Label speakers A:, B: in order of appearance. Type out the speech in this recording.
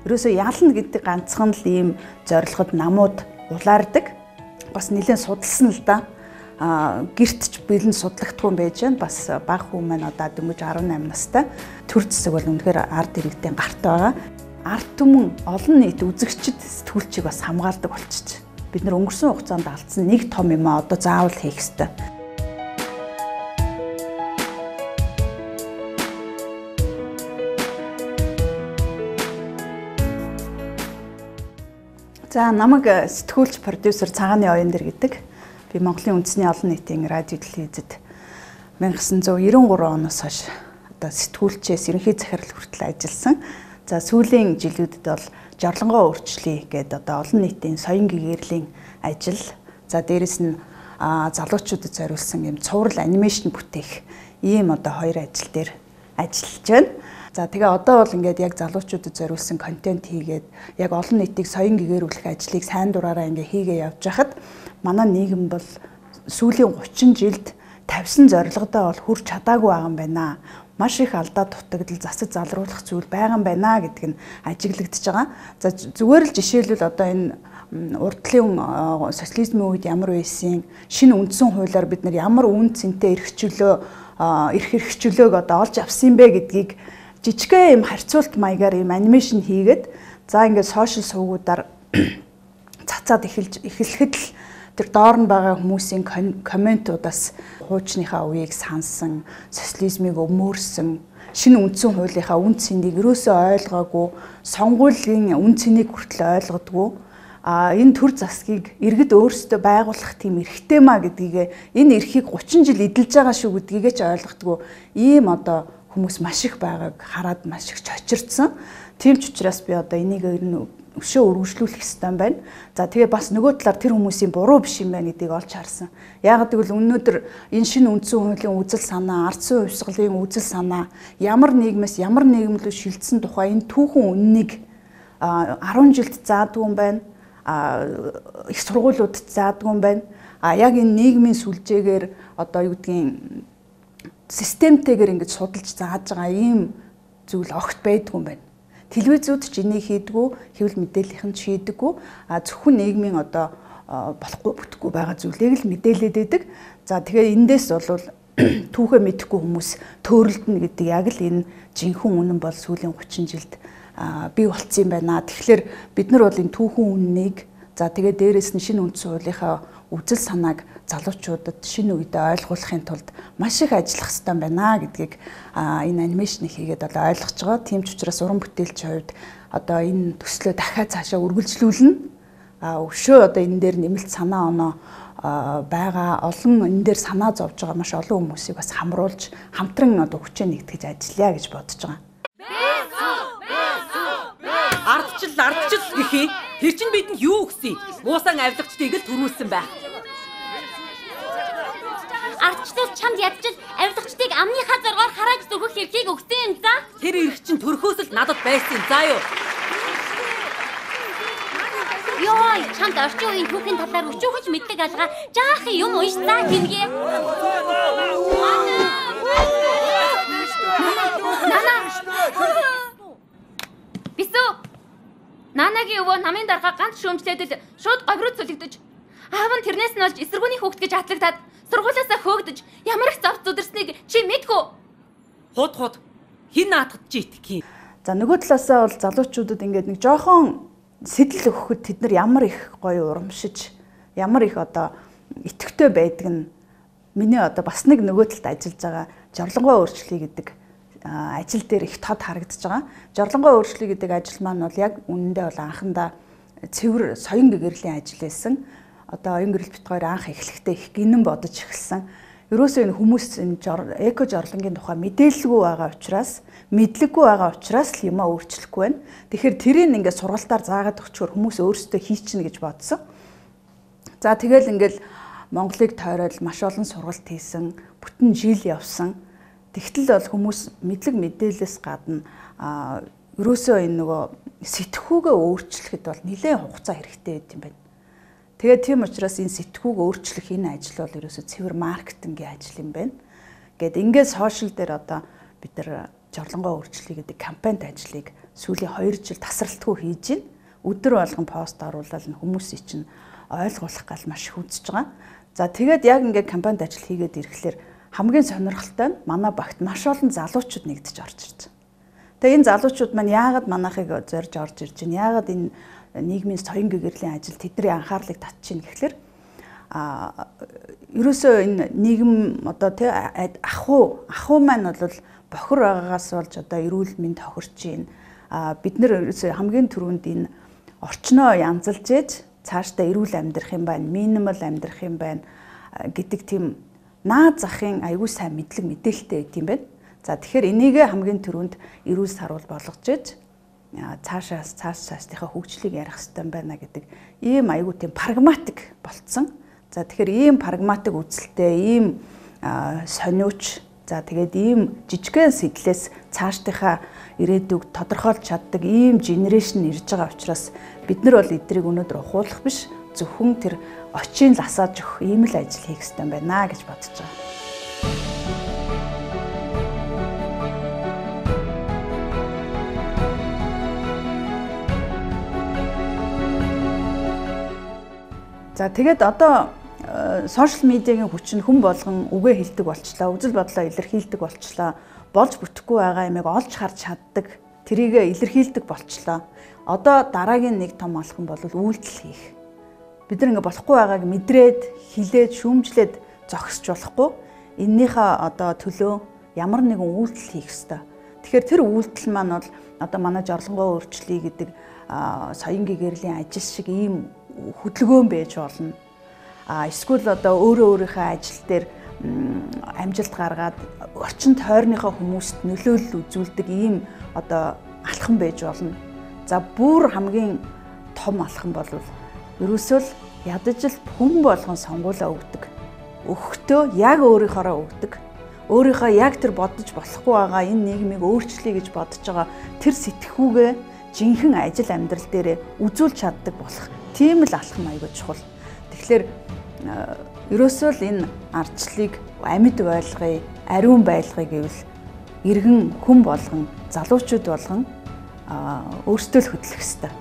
A: Ерөөсөө ялна гэдэг ганцхан л ийм зорилгод намууд улаардаг. Бас нэлээд судалсан л да. Гэрт ч бэлэн судлагдгүй байж байна. Бас бага хүү маань одоо дөнгөж 18 настай. Төр зэсэг бол үнэхээр ард иргэдийн гарт байгаа. Ард түмэн олон нийт үзэгчид сэтгүүлчийг бас хамгаалдаг болчих. Бид нар өнгөрсөн хугацаанд алдсан нэг том юм аа одоо заавал хийх ёстой. За намайг сэтгүүлч продюсер Цагааны Оюндэр гэдэг. Би Монголын үндэсний олон нийтийн радио телевизэд 1993 оноос хойш одоо сэтгүүлчээс ерөнхий захирал хүртэл ажилласан. За сүүлийн жилүүдэд бол жорлонгоо өөрчлөе гэдэг одоо олон нийтийн соён гэгэрлийн ажил. За дээрэс нь залуучуудад зориулсан юм цуврал анимашн бүтээх ийм одоо хоёр ажил дээр ажиллаж байна. За тэгээ одоо бол ингээд яг залуучуудад зориулсан контент хийгээд яг олон нийтийг соён гэгэрүүлэх ажлыг сайн дураараа ингээд хийгээ явж хахад манай нийгэм бол сүүлийн 30 жилд тавьсан зорилгодоо бол хүрч чадаагүй байгаа юм байна. Маш их алдаа дутагдал засаж залруулах зүйл байгаа юм байна гэдг нь ажиглагдчихж байгаа. За зүгээр л жишээлбэл одоо энэ урдлын социализмын үед ямар байсан, шинэ үндсэн хуулиар бид нар ямар үн цэнтэй эрх чөлөөг одоо олж авсан юм бэ гэдгийг жижигхэн юм харьцуулт маягаар юм анимашн хийгээд за ингээд сошиал сувгуудаар цацаад эхлэхэд л тэр доор нь байгаа хүмүүсийн комментуудаас хуучныхаа үеийг сансан, социализмыг өмөөрсөн, шинэ үндсэн хуулийнхаа үн цэнийг ерөөсөө ойлгоогүй, сонгуулийн үн цэнийг хүртэл ойлгодгүй, энэ төр засгийг иргэд өөрсдөө байгуулах тийм эрхтэй маа гэдгийг энэ эрхийг 30 жил эдэлж байгаа шүү гэдгийг ч ойлгодгүй ийм одоо хүмүүс маш их байгааг хараад маш их чочирдсан. Тийм ч учраас би одоо энийг ер нь өшөө өргөжлүүлэх ёстой юм байна. За тэгээ бас нөгөө талаар тэр хүмүүсийн буруу биш юм байна гэдгийг олж харсан. Яагаад гэвэл өнөөдөр энэ шинэ үндсэн хуулийн үзэл санаа, ардсан хувьсгалын үзэл санаа ямар нийгмээс ямар нийгэм рүү шилжсэн тухай энэ түүхэн үннийг 10 жилд заадгүй юм байна. Их сургуулиудад заадгүй юм байна. Яг энэ нийгмийн сүлжээгээр одоо юу гэдгийг системтэйгээр ингэж судалж зааж байгаа ийм зүйл огт байдгүй юм байна. Телевизүүд ч энийг хийдгүү, хэвлэл мэдээллийнхэн ч хийдэггүй. Зөвхөн нийгмийн одоо болохгүй бүтэхгүй байгаа зүйлийг л мэдээлээд байдаг. За тэгээ эндээс бол түүхээ мэдэхгүй хүмүүс төөрөлдөнө гэдэг яг л энэ жинхэнэ үнэн бол сүүлийн 30 жилд бий болцсон юм байна. Тэгэхээр бид нар бол энэ түүхэн үннийг за тэгээ дээрэс нь шинэ үндсэн хуулийнхаа үзэл санааг залуучуудад шинэ үедээ ойлгуулахын тулд маш их ажиллах ёстой байна гэдгийг энэ анимашн хийгээд одоо ойлгож байгаа. Тийм ч учраас уран бүтээлчийн хувьд одоо энэ төслөө дахиад цаашаа үргэлжлүүлнэ. Өшөө одоо энэ дээр нэмэлт санаа оноо байгаа олон энэ дээр санаа зовж байгаа маш олон хүмүүсийг бас хамруулж хамтран одоо хүчээ нэгтгэж ажиллая гэж бодож байгаа.
B: Ардчил ардчил гэхий. Тэр чинь бидэнд юу өгсөн? Муусан авилгачдыг л төрүүлсэн байх.
C: Ардчлал чамд ядчил авилгачдыг амныхаа зоргоор харааж зүгэх эрхийг өгсөн юм за.
B: Тэр эрх чинь төрхөөс л надад байсан заа юу.
C: Йой, чамд орчин үеийн түүхийн талаар өчүүхэж мэддэг алга жаахан юм унш заа хингээ. Нана. Бисүү. Нанагийн өвөө намын дарга ганц шүүмжлээд л шууд говь руу цөлөгдөж. Аав нь тэрнээс нь олж эсэргүүний хүүхэд гэж атлагдаад сургуулиасаа хөөгдөж ямар их зовц зүдэрснийг чи мэдхүү.
B: Худ худ хин наатахад чи итгэх юм.
A: За нөгөө талаасаа бол залуучуудад ингээд нэг жоохон сэтэл өгөхөд тэд нар ямар их гоё урамшиж, ямар их одоо итгэвтэй байдаг нь миний одоо бас нэг нөгөө талд ажиллаж байгаа жорлонгоо өөрчлөе гэдэг ажил дээр их тод харагдаж байгаа. Жорлонгоо өөрчлөе гэдэг ажил маань бол яг үнэндээ бол анхандаа цэвэр соён гэгэрлийн ажил байсан. Одоо оюун гэрэл бит хоёр анх эхлэхдээ их гинэн бодож эхэлсэн. Ерөөсөө энэ хүмүүс энэ эко жорлонгийн тухай мэдээлэлгүй байгаа учраас, мэдлэггүй байгаа учраас л юмаа өөрчлөхгүй байна. Тэгэхээр тэрийг ингээд сургалтаар заагаад өгчөөр хүмүүс өөрсдөө хийчихнэ гэж бодсон. За тэгэл ингээд Монголыг тойроод маш олон сургалт хийсэн, бүтэн жил явсан. Тэгтэл бол хүмүүс мэдлэг мэдээлэлээс гадна ерөөсөө энэ нөгөө сэтгхүүгээ өөрчлөхөд бол нэлээд хугацаа хэрэгтэй байт юм байна. Тэгээд тийм учраас энэ сэтгхүүг өөрчлөх энэ ажил бол ерөөсөө цэвэр маркетингийн ажил юм байна. Гэт ингээд сошиал дээр одоо бид нар жорлонгоо өөрчлөе гэдэг кампанит ажлыг сүүлийн 2 жил тасралтгүй хийж байна. Өдөр болгон пост оруулаад хүмүүсийн чинь ойлгуулах гал маш их үзэж байгаа. За тэгээд яг ингээд кампанит ажил хийгээд ирэхлээр хамгийн сонирхолтой нь манай багт маш олон залуучууд нэгдэж орж ирж байгаа. Тэгээ энэ залуучууд маань яагаад манайхыг зорж орж ирж байна? Яагаад энэ нийгмийн соён гэгэрлийн ажил тэдний анхаарлыг татчих юм гэхлээр ерөөсөө энэ нийгэм одоо тий ахуй маань бол бохор байгаагаас болж одоо эрүүл мэнд хохирч байна. Бид нэр ерөөсөө хамгийн түрүүнд энэ орчноо янзалж ээж цаашдаа эрүүл амьдрах юм байна, минимал амьдрах юм байна гэдэг тийм наад захын аягүй сайн мэдлэг мэдээлэлтэй байт юм байна. За тэгэхээр энийгээ хамгийн түрүүнд эрүүл саруул болгож ээж цаашаас цаашдынхаа хөгжлийг ярих хэрэгтэй байна гэдэг ийм аягүй тийм прагматик болцсон. За тэгэхээр ийм прагматик үзэлтэй, ийм сониуч, за тэгээд ийм жижигхэн сэтлээс цаашдынхаа ирээдүг тодорхойлж чаддаг ийм генерашн ирж байгаа учраас бид нар бол эдрийг өнөөдөр ухуулах биш, зөвхөн тэр очийг ласааж өгөх ийм л ажил хийх хэрэгтэй байна гэж бодож байгаа. За тэгээд одоо сошиал медиагийн хүчин хүн болгон үгээ хэлдэг болчлаа, үзэл бодлоо илэрхийлдэг болчлаа, болж бүтэхгүй байгаа юмыг олж харж чаддаг, тэрийг илэрхийлдэг болчлоо. Одоо дараагийн нэг том алхам бол үйлдэл хийх. Бид нар ингээ болохгүй байгааг мэдрээд, хилээд, шүүмжлээд зогсож болохгүй. Эннийхээ одоо төлөө ямар нэгэн үйлдэл хийх ёстой. Тэгэхээр тэр үйлдэл маань бол одоо манай жорлонгоо өөрчлөе гэдэг соён гэгэрлийн ажил шиг ийм хөдөлгөөн байж болно. Эсвэл одоо өөрөө өөрийнхөө ажил дээр амжилт гаргаад орчин тойрныхоо хүмүүст нөлөөлөл үзүүлдэг ийм одоо алхам байж болно. За бүр хамгийн том алхам бол ерөөсөө л ядаж л хүн болгон сонгуулаа өгдөг. Өгөхдөө яг өөрийнхоороо өгдөг. Өөрийнхөө яг тэр бодож болохгүй байгаа энэ нийгмийг өөрчлөе гэж бодож байгаа тэр сэтгхүүгээ жинхэнэ ажил амьдрал дээрээ үзүүлж чаддаг болох тийм л алхам аягүй чухал. Тэгэхээр ерөөсөө л энэ ардчлалыг амьд байлгая, ариун байлгая гэвэл иргэн хүн болгон, залуучууд болгон өөрсдөө л хөдлөх ёстой.